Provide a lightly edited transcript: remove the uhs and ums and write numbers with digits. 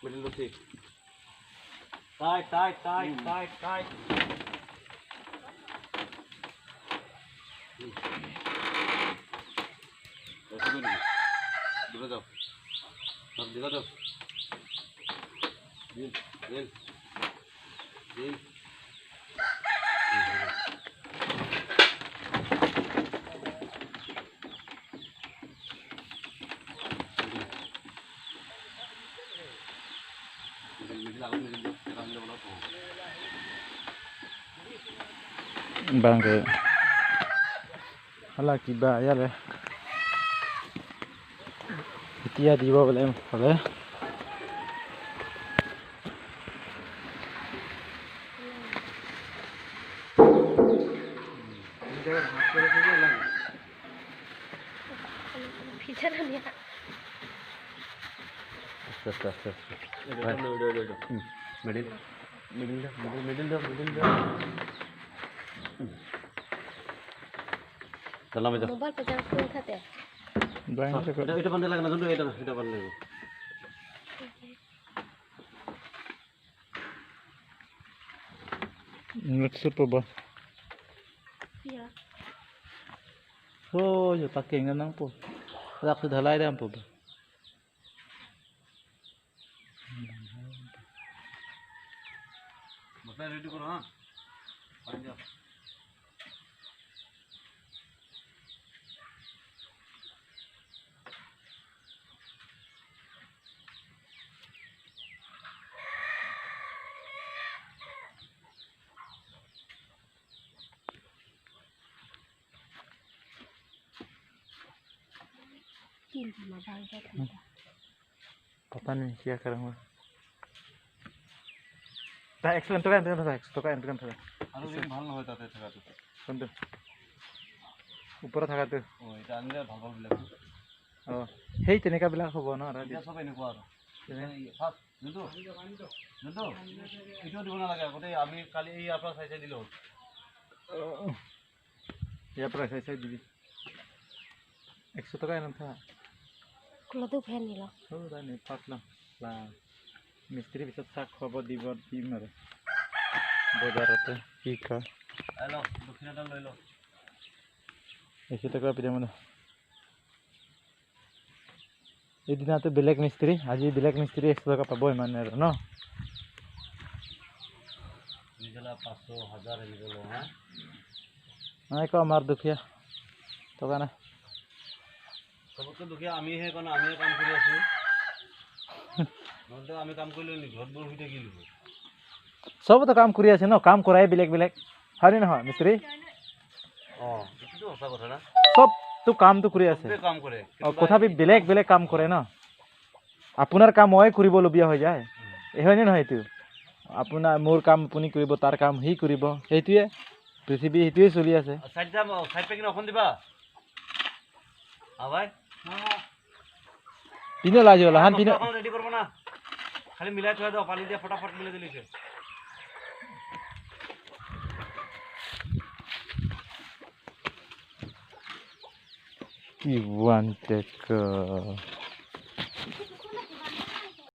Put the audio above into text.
Middle ঠিক tight tight tight tight tight. দিবা যাও, দিবা যাও, দিন দিন দিন। Bangke hala কিবা ইয়ালে এতিয়া দিব বোলে হ'লে middle middle middle middle चला मैं जा मोबाइल पे जान फोन खाते এটা এটা বান্ধে লাগে না জন্তু, এটা এটা বান্ধে লাগিব। Nagsupo ba? Yeah. Oh, yo taking na nang po. Rak sa dhalai ram po ba? মশলা রেডি করো। হ্যাঁ পানি দাও। पता नहीं क्या करूँगा। एक्सलेंट तो का আৰু দিন ভাল নহয় তাতে থাকাটো। কোনটো ওপৰত থাকাটো? অ এটা আনিলে ভাল ভাল বিলাক। অ সেই তেনেকাবিলাক হ'ব ন? এতিয়া চব এনেকুৱা আৰু ফাৰ্ষ্ট যোনটো যোনটো এইটোও দিব নালাগে। আগতে আমি কালি এই ইয়াৰ পৰা চাই চাই দিলোঁ। ইয়াৰ পৰা চাই চাই দিবি। 100 টকা এনে থা খোলাটো ফেন নিল। পাতলা মিস্ত্ৰী পিছত চাহ খুৱাব দিব দিম আৰু বজাৰতে কি কয়। 100 টকা পিঠা মানে এইদিনাটো বেলেগ মিস্ত্ৰী, আজি বেলেগ মিস্ত্ৰী 100 টকা পাব ইমান আৰু ন? নাই কওঁ আমাৰ দুখীয়া টকা নাই। চবতকৈ দুখীয়া আমিহে, কাৰণ আমিয়ে কাম কৰি আছোঁ। নহ'লে আমি কাম কৰিলে ঘৰত বৰ শুই থাকিলোঁ। চবতো কাম কৰি আছে ন? কাম কৰাই বেলেগ বেলেগ হয়নে নহয় মিস্ত্ৰী? অঁ এইটোতো সঁচা কথা না। চবতো কামটো কৰি আছে, কাম কৰে। অঁ তথাপি বেলেগ বেলেগ কাম কৰে ন? আপোনাৰ কাম মই কৰিবলগীয়া হৈ যায়, হয়নে নহয়? এইটো আপোনাৰ মোৰ কাম আপুনি কৰিব, তাৰ কাম সি কৰিব, সেইটোৱে পৃথিৱী, সেইটোৱে চলি আছে। পিনে ওলাই যাব হান পিনে ৰেডি কৰিব না, খালি মিলাই থৈ দিওঁ, পানী দিয়া ফটাফট মিলাই দিলিছে। কি ওৱান টেক।